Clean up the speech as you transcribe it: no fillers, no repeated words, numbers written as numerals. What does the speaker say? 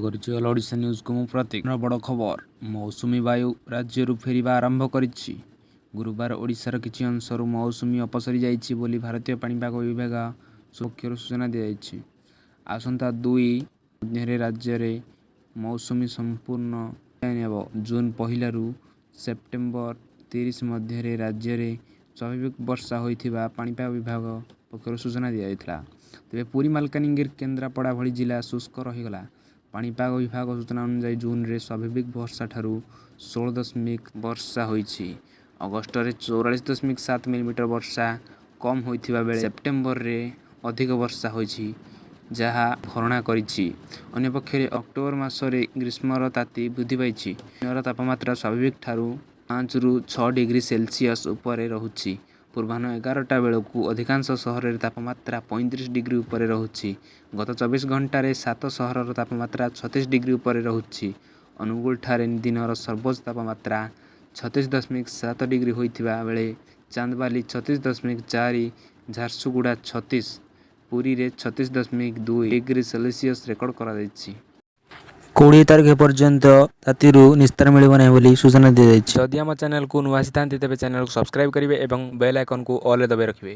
କରୁଛି ଅଲ୍ ଓଡ଼ିଶା ନ୍ୟୁଜ୍କୁ, ମୁଁ ପ୍ରତୀକ। ବଡ଼ ଖବର, ମୌସୁମୀ ବାୟୁ ରାଜ୍ୟରୁ ଫେରିବା ଆରମ୍ଭ କରିଛି। ଗୁରୁବାର ଓଡ଼ିଶାର କିଛି ଅଂଶରୁ ମୌସୁମୀ ଅପସରି ଯାଇଛି ବୋଲି ଭାରତୀୟ ପାଣିପାଗ ବିଭାଗ ପକ୍ଷରୁ ସୂଚନା ଦିଆଯାଇଛି। ଆସନ୍ତା 2 ମଧ୍ୟରେ ରାଜ୍ୟରେ ମୌସୁମୀ ସମ୍ପୂର୍ଣ୍ଣ ବିଦାୟ ନେବ। ଜୁନ୍ 1ରୁ ସେପ୍ଟେମ୍ବର 30 ମଧ୍ୟରେ ରାଜ୍ୟରେ ସ୍ୱାଭାବିକ ବର୍ଷା ହୋଇଥିବା ପାଣିପାଗ ବିଭାଗ ପକ୍ଷରୁ ସୂଚନା ଦିଆଯାଇଥିଲା। ତେବେ ପୁରୀ, ମାଲକାନଗିରି, କେନ୍ଦ୍ରାପଡ଼ା ଭଳି ଜିଲ୍ଲା ଶୁଷ୍କ ରହିଗଲା। ପାଣିପାଗ ବିଭାଗ ସୂଚନା ଅନୁଯାୟୀ ଜୁନରେ ସ୍ୱାଭାବିକ ବର୍ଷାଠାରୁ 16 ଦଶମିକ ବର୍ଷା ହୋଇଛି। ଅଗଷ୍ଟରେ 44.7 ମିଲିମିଟର ବର୍ଷା କମ୍ ହୋଇଥିବା ବେଳେ ସେପ୍ଟେମ୍ବରରେ ଅଧିକ ବର୍ଷା ହୋଇଛି, ଯାହା ଭରଣା କରିଛି। ଅନ୍ୟପକ୍ଷରେ ଅକ୍ଟୋବର ମାସରେ ଗ୍ରୀଷ୍ମର ତାତି ବୃଦ୍ଧି ପାଇଛି। ଦିନର ତାପମାତ୍ରା ସ୍ୱାଭାବିକଠାରୁ 5ରୁ 6 ଡିଗ୍ରୀ ସେଲସିୟସ୍ ଉପରେ ରହୁଛି। ପୂର୍ବାହ୍ନ 11ଟା ବେଳକୁ ଅଧିକାଂଶ ସହରରେ ତାପମାତ୍ରା 35 ଡିଗ୍ରୀ ଉପରେ ରହୁଛି। ଗତ 24 ଘଣ୍ଟାରେ ସାତ ସହରର ତାପମାତ୍ରା 36 ଡିଗ୍ରୀ ଉପରେ ରହୁଛି। ଅନୁଗୁଳଠାରେ ଦିନର ସର୍ବୋଚ୍ଚ ତାପମାତ୍ରା 36.7 ଡିଗ୍ରୀ ହୋଇଥିବା ବେଳେ ଚାନ୍ଦବାଲି 36.4, ଝାରସୁଗୁଡ଼ା 36, ପୁରୀରେ 36.2 ଡିଗ୍ରୀ ସେଲସିୟସ୍ ରେକର୍ଡ କରାଯାଇଛି। 20 ତାରିଖ ପର୍ଯ୍ୟନ୍ତ ତାତିରୁ ନିସ୍ତାର ମିଳିବ ନାହିଁ ବୋଲି ସୂଚନା ଦିଆଯାଇଛି। ଯଦି ଆମ ଚ୍ୟାନେଲକୁ ନୂଆ ଆସିଥାନ୍ତି, ତେବେ ଚ୍ୟାନେଲକୁ ସବସ୍କ୍ରାଇବ୍ କରିବେ ଏବଂ ବେଲ୍ ଆଇକନ୍କୁ ଅଲ୍ରେ ଦବାଇ ରଖିବେ।